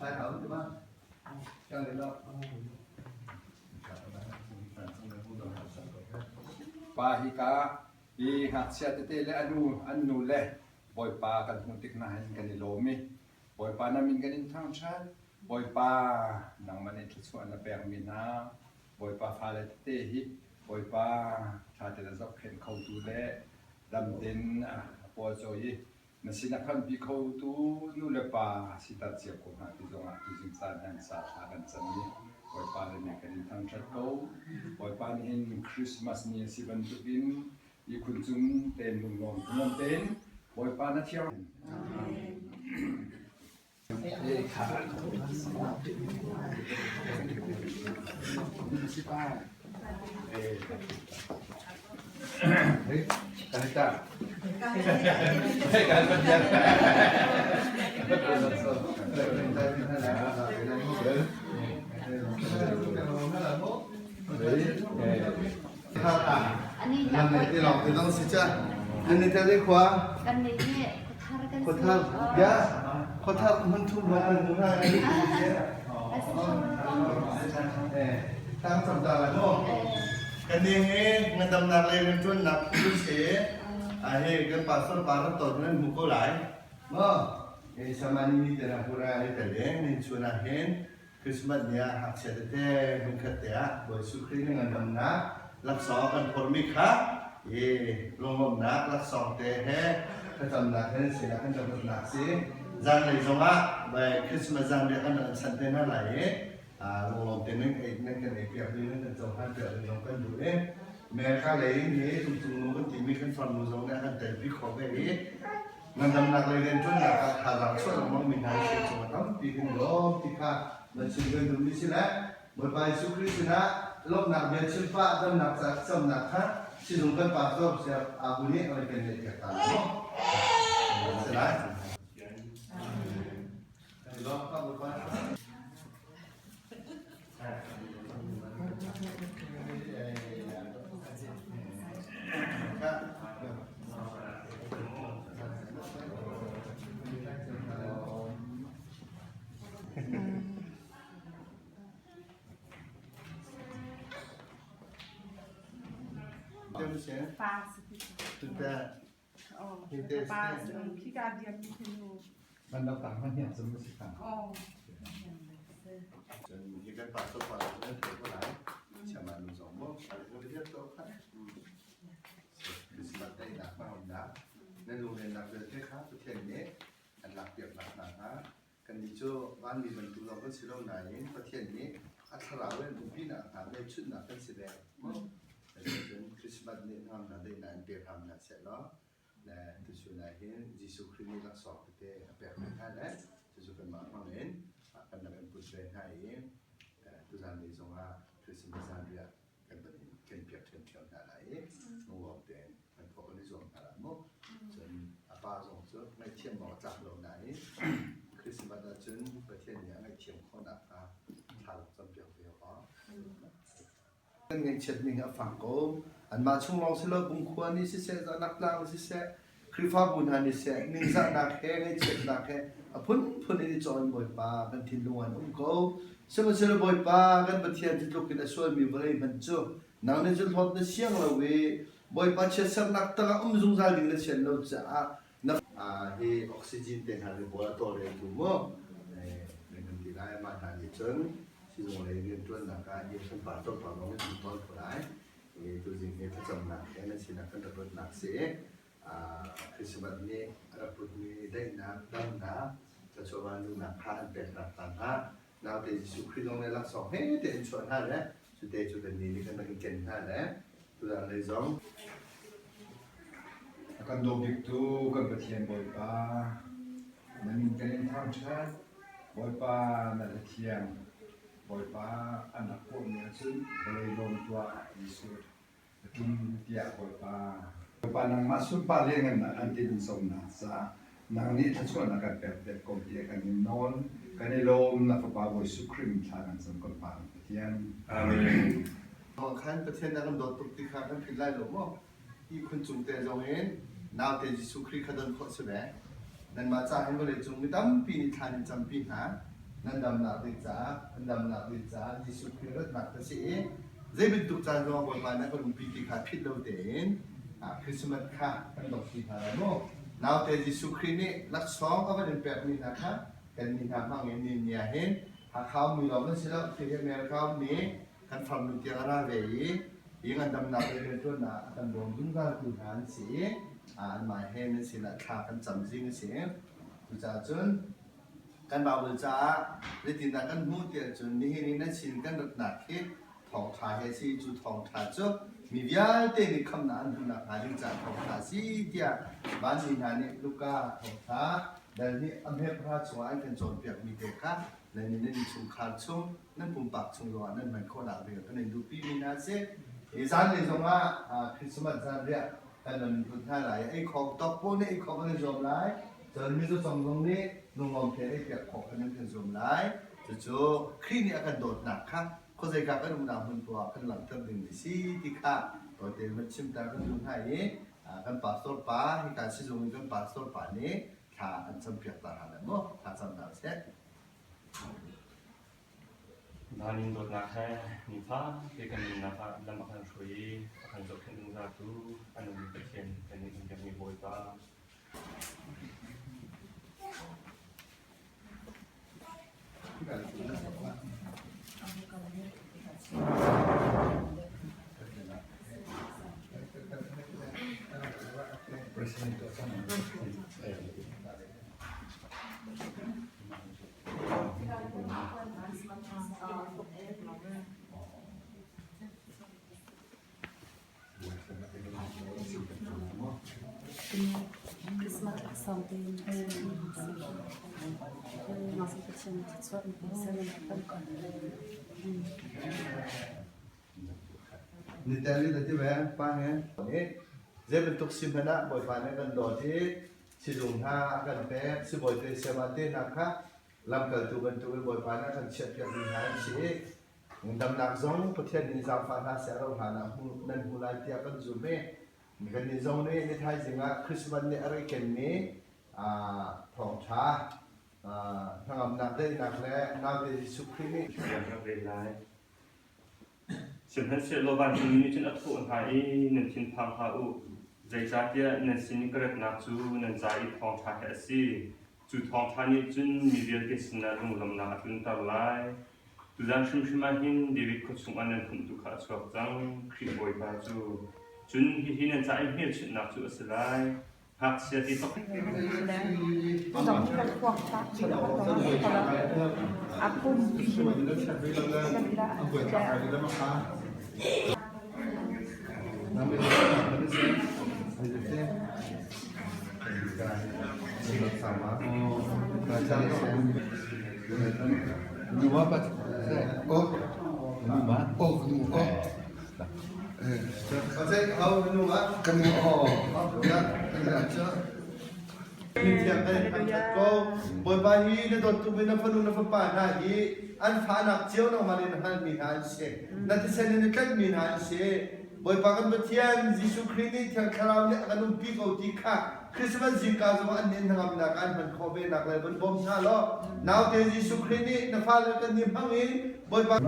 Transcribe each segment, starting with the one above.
Kai hau ti ma? Kang le lo. Pa hi ka hi ngakchia tete le a nu an nu le Bawipa kan hmuh tik hna hin kan i lawm i Bawipa na min kan in thangṭhat. Bawipa nangmah nih thluachuah na pekmi hna Bawipa fale tete hi Bawipa ṭha tein a zohkhenh khotu le dam tein a pawcawi i na sin a phanpi khotu nu le pa siter cio ko hna ti zongah tuzing caan han sa thla kan cam i Bawipa le nih kan in thangṭhat ko. Bawipa nih hin Christmas ni a si bantukin ihkhun cung tein lunglawm thanuam tein Bawipa na thiang. Nan nei te lawng te zong si ca. Nan nei te khua. Kan nei hi khuathar kan si. Khuathar. Ya. Khuathar hmun thum lawng kan hmu hna. Eh, tang cam ta la mo. Kan ni he ngandamnak le rianṭuannak phu se a he kan pastor pa rat to nan hmu ko lai. Mo. Eh samani ni te na pura ai te le nin chuna hen Christmas ni ah ngakchia tete hmunkhat te ah Bawi Jesuh Khrih nih ngandamnak laksawng a kan phormi kha i lunglawmhnak laksawng te he thlacamnak he nan sinah kan rak si. Zanlei zongah Christmas zanriah kan rak in sanh te hna lai i lunglawm te nan ei nan kan ei piak ding nan kan cohlan piak ding zong kan duh i America lei in hi tungtung nu kan timi kan farnu zong nih a kan telpi khawh ve i Ngandamnak lei rianṭuannak ah thazaang chuah lengmang mi hna hi cung ah tampi kan i lawm ti kha nan chim kan duhmi si le Bawipa Jesuh Khrih sinah lawmhnak bia chim pah damnak ca thlacamnak kha sizung kan pastor Siap Abu nih a kan ngeihpiak ta lai maw? Si lai. Kan i lawm ka Bawipa. Nan lunglennak vialte kha Pathian nih an lakpiaknak hna hnga. Kannih cu vanmi bantuk lawng kan si lo nain Pathian nih a thlarau in umpinak hna hmelchunhnak kan si ve. Cun Christmas nih hngamnak daihnak in pe hram hna seh law le tuchun ah hin Jesuh Khrih nih laksawng tete a pek ve hna le cucu kanmah hmang in kan rak in put ve hna i tuzan ni zongah Christmas zanriah kan van in kenpiak ṭhiamṭhiam hna lai i lunglawm tein kan khawh kan i zuam hna lai mu. Cun a pa zong cu ngaihthiam awk a tlak lo nain Christmas ahcun Pathian nih a ngaihthiam khawh nakhnga thla rak campiak ve awk. Kan ngaihchiat ning a fak ko. Anmah chung lawng si lo, Bungkhua nih siseh, Zahnak tlang nih siseh, Khrihfabu hna nih seh, ningzahnak he, ngaihchiatnak he a phunphun in i cawn Bawipa kan thinlung an um ko. Sihmanhsehlaw Bawipa kan Pathian cu tluk in a sualmi vawlei hmanh cu nang nih cun hlawt na siang lo i Bawipa chiatsernak tangah um zungzal ding na sian lo caah na hi oxygen te hna le bawl a tawlreltu mu kan ti lai mah hna nih cun sizung lei rianṭuannak ah Jesuh pa tlawmpal lawng in an tawl ko lai tuzing hi thlacamnak he nan sinah kan rak ratnak si Christmas nih a rak putmi daihnak damnak thluachuah vanlungnak kha an peknak ta hna naute Jesuh Khrih zong nih laksawng he te in chuah hna le cute cu kan nih nih kan rak i ken hna le tuzan lei zong A kan daw biktu kan Pathian Bawipa, na min kan in thangṭhat. Bawipa na hlathiang, Bawipa an rak pawhmi ahcun vawlei lawm tuah Jesuh a ṭum tiah Bawipa. Bawipa nangmah sunpar lianngannak an tinzawmnak caah nang nih thluachuahnak kan pek deuh ko tiah kan in nawl. Kan i lawm na Fapa Bawi Jesuh Khrih min thla kan cam kan Pa kan Pathian. Amen. Khan Pathian na kan dawt tuk ti kha kan philh lai lo maw? Ihkhun cung te zong in naute Jesuh Khrih kha don khawh si ve. Nanmah ca hin vawleicung mi tampi nih thlan in campi hna. Nan damnak ding caah, an damnak ding caah Jesuh Khrih ratnak ka si i zei bantuk caan zongah Bawipa nih a kan umpi ti kha philh lo tein Christmas kha kan dong ti hna lai mu. Naute Jesuh Khrih nih laksawng a van in pekmi hna kha kan mi hna hmang in ni ni ah hin Hakha ummi lawng kan si lo, khi America ummi kan farnu tiang a ra ve i hi ngandamnak le rianṭuannak a kan bawm zungzaltu hna an si i anmah he nan sinah thla kan cam zing a si. Cucaah cun kan Baibal caah zeitindah kan hmuh tiah cun nihin i nan sin kan ratnak hi thawngṭha he a si. Cu thawngṭha cu mi vialte nih khamhnak an hmuhnak hnga ding caah thawngṭha a si tiah vanmi hna nih Luka thawngṭha dal nih a hmepra chungah an kan cawnpiakmi te kha nan nan innchungkhar chung nan pumpak chung zongah nan hman khawhnak ding kan in duhpimi hna a si. Hi zanlei zongah Christmas zanriah kan nan hlut hna lai. Ei khawk tok pawl nih ei khawk kan i zuam lai. Cun mizaw cong zong nih lungawm te ei piak khawh kan kan zuam lai. Cucu Khrih nih a kan dawtnak kha khuazeika kan umnak hmun poah kan langhter dingmi si ti kha tawite van chim ta kan duh hna i kan pastor pa hika sizung in kan pastor pa nih thla an campiak ta hna lai mu thla cam hna seh. Van in dawtnak he nifa te kan nunnak ah lam a kan hruai i a kan zohkhenh zungzaltu a nungmi Pathian kan in biakmi Bawipa. Christmas laksawng te Nitali na ti ve pa he zei bantuk si hmanh ah Bawipa nih kan dawt i sizung hna a kan pek sibawi te siama te hna kha lamkaltu bantukin Bawipa nih a kan chiahpiakmi hna an si i damnak zong Pathian nih zaangfah hna seh ro hna nan hmu lai tiah kan zum i kannih zong nih ni thaizing ah Christmas nih a rak kenmi thawngṭha hnangamnak daihnak le naute Jesuh Khrih nih rak rel lai. Sihmanhsehlaw vancungmi nih cun a thawh hna i nan thinphang hlah u, zeicahtiah nan sin i ka ratnak cu nan ca i thawngṭha he a si. Cu thawngṭha nih cun mi vialte sinah lunglawmhnak a tlunter lai. Tuzan hrimhrim ah hin David khua chungah nan humtu kha a chuak cang, Khrih Bawipa cu. Cun hihi nan ca i hmelchunhnak cu a si lai. Ngakchia ti tok. Bawipa hi na dawt tuk i na fanu na fapa hna hi an fahnak cio nangmah nih na hngalhmi hna an si. Na thisen in na tlaihmi hna an si. Bawipa kan Pathian Jesuh Khrih nih Thiang Thlarau nih a kan umpi ko ti kha Christmas zingka zongah an nih hnangamnak an hman khawh ve nak lai von bawm hna law naute Jesuh Khrih nih na fale kan nih hmang in Bawipa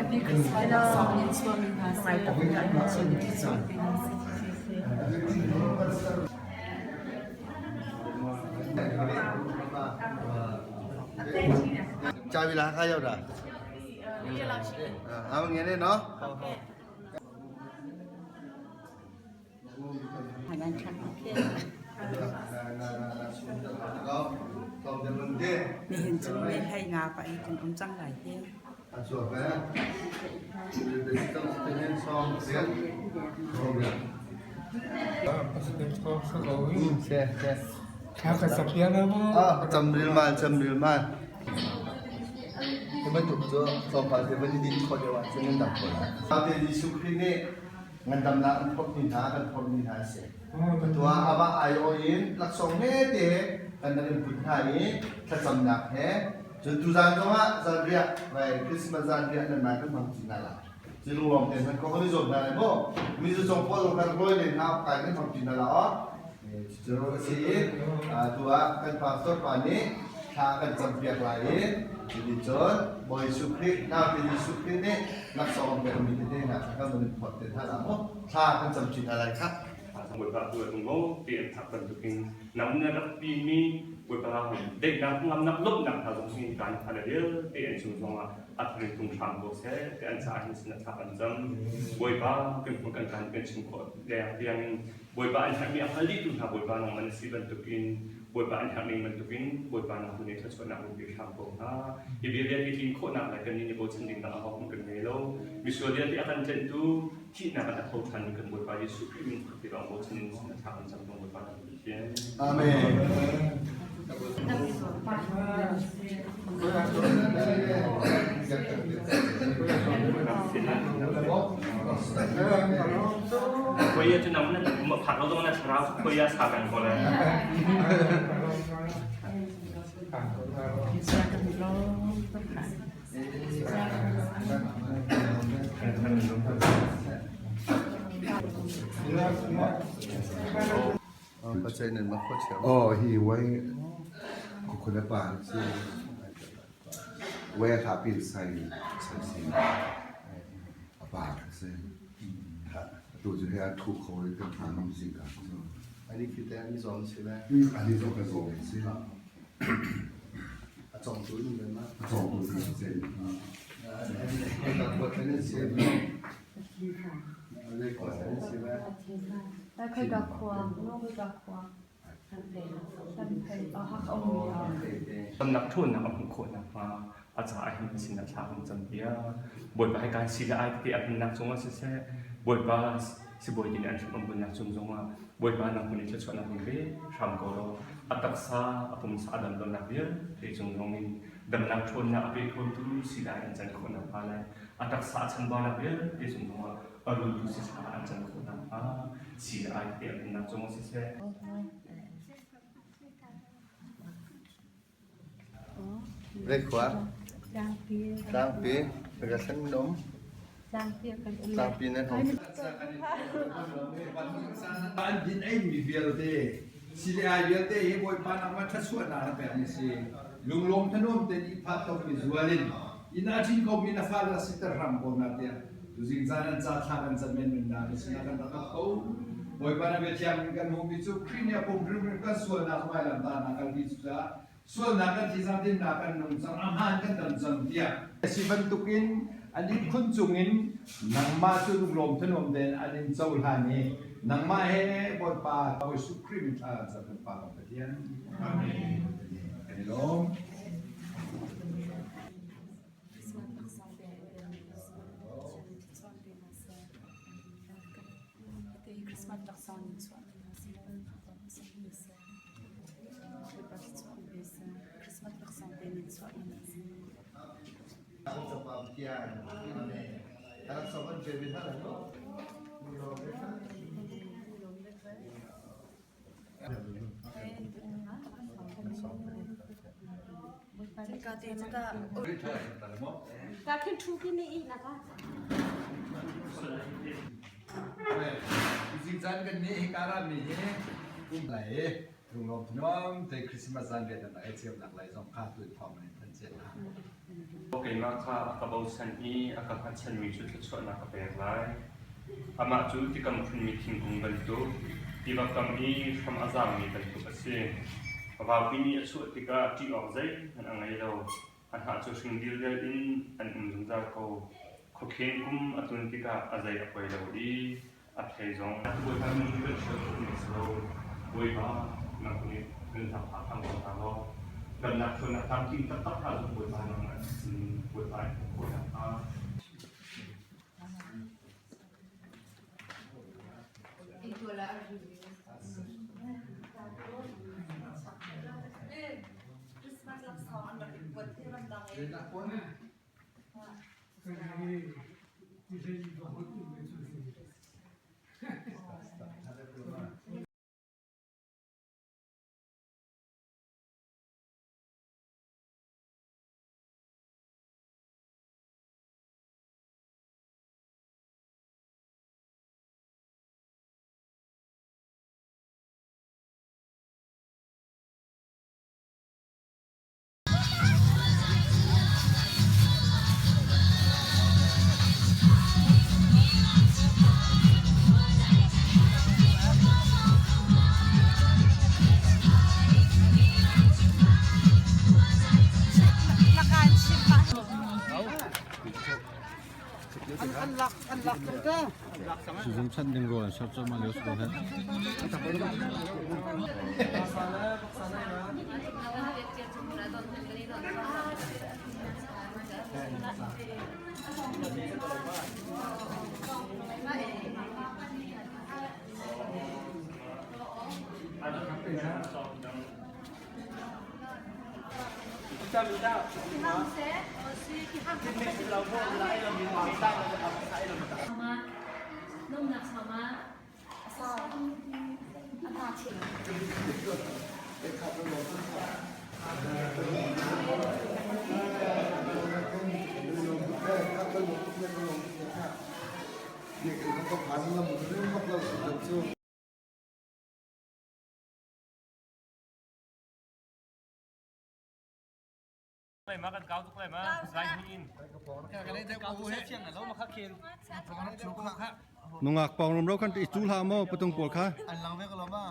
Happy Christmas Chavila ka yau da. Ah, nghe đây nó. Nihin cu mei hlei nga pa i kan um cang lai hi. Camril mal, camril mal. Hi bantuk cu tlawmpal te van i din khawh lio ahcun nan dam ko lai. Naute Jesuh Khrih nih ngandamnak an phorhmi hna kan phorhmi hna a si. Atu ah amah aiawh in laksawng hmete kan rak in put hna i thlacamnak he. Cun tuzaan zongah zanriah vai Christmas zanriah nan mai kan hmang ti hna la. Ci lunglawm tein hman ko kan i zuam hna lai mu. Mizu cong pawl zong kan rawi len hna kai kan hmang ti hna la aw. Cucu a si i tu ah kan pastor pa nih thla kan campiak lai i cuticun Bawi Jesuh Khrih naute Jesuh Khrih nih laksawng an pekmi tete hna kha kan van in phawt te hna la mu. Thla kan camṭi hna lai khah. Bawipa tu a tung ti an thak bantukin nang na rak pimi Bawipa daihnak ngamnak lawmhnak hna zong hi kan phan vialte an chung zongah a tharin tung hram ko seh ti an caah hin sin a thlak an cam. Bawipa kan hmun kan kan kan chim khawh leng tiangin Bawipa an herhmi a hngal dihtu hna Bawipa nang man si bantukin Bawipa an herh ning bantukin Bawipa nang tu nih thluachuahnak in pe hram ko hna. Hi bia vialte tlin khawhnak le kan nih bochan ding dang a hawk kan ngei lo. Misual vialte a kan tlenhtu thihnak in a tho ṭhan mi kan Bawipa Jesuh Khrih min ti lawng bochan in a thla kan cam Bawipa kan Pathian. Amen. Khoi cu nam na ma phak lo dong na thlarau khoi ya sa kan ko le. Aw hi wai khukhun a pa si wai a hla pin sai sai si a pa si tu cu he a thu kho i kan hna ngam si ka Ani khi te ani zong si le. Ani zong ka zong si. A cawngtu in men ma. A cawngtu in si. Khoi ka khua, khoi ka khua. Tamnak ṭhawnnak a hmuh khawh nakhnga a caah hin sin a thla kan campiak. Bawipa he kan si le ai tete a hmannak cungah siseh, Bawipa sibawi te nih an hrim an bunnak cung zongah Bawipa nang hmun i thluachuahnak in pe hram ko law a taksa a pumsa a dam lonak vialte cung zongin damnak ṭhawnnak a pe khotu si lai an can khawh nakhnga le a taksa a chanbaunak vialte cung zongah a rultu siseh an can khawh nakhnga si le ai tete a hmannak cungah siseh. Reikhua Tlangpi Rethlan nan um Tlangpi nan um. An din eimi vialte CDI vialte hi Bawipa nangmah thluachuahnak na pekmi si. Lunglawm thanuam tein i phat komi zual in inn ah ṭin komi na fale a siter hram ko na tiah tuzing caan an ca thla kan cam men nunnak na sinah kan rak ap ko. Bawipa na biathiang in kan hmuhmi cu Khrih nih a pum hrimhrim kan sualnak vailamtahnak kalpi cucaah sualnak kan thi cang dinnak kan nung cang a hmaan kan dam cang tiah si bantukin an ihkhun cungin nangmah cu lunglawm thanuam tein an in cohlan i nangmah he Bawipa Bawi Jesuh Khrih min thla kan cam kan Pa kan Pathian. Amen. Kan i lawm. Christmas laksawng in chuah Christmas laksawng te nin chuah in a si. Ka khin thu ki ni i na ka. Zingzan kan nih hi kara mi hi um lai lunglawm thanuam te Christmas zan rian an ai cio nak lai zong kha tu thawng in than cia na. Keimah kha a ka bochan i a ka hngatchanmi cu thluachuahnak ka pek lai. Amah cu tikam phunmi thingkung bantuk, tiva kam i hram a zaangmi bantuk a si. Vaupi nih a chuah tikah ṭih awk zeihmanh a ngei lo. A hnah cu hring dildel in an um zungzal ko. Khuakheng kum a tlun tikah a zei a poi lo i a thei zong. Bawipa minung kan hrial khawhmi a si lo. Bawipa nang nih kan zaangfah hram ko hna law damnak ṭhawnnak tlamtling taktak hna zong Bawipa nangmah sin Bawipa in hmuh khawh nakhnga. Christmas laksawng an rak i kuat hi ramdang i. Sizung chanh ding rawl an ser cuahmah lio si ko heh. Nungak pawng rum ro khan i cu hlah maw patung pawl kha. An lang ve ko lo ma.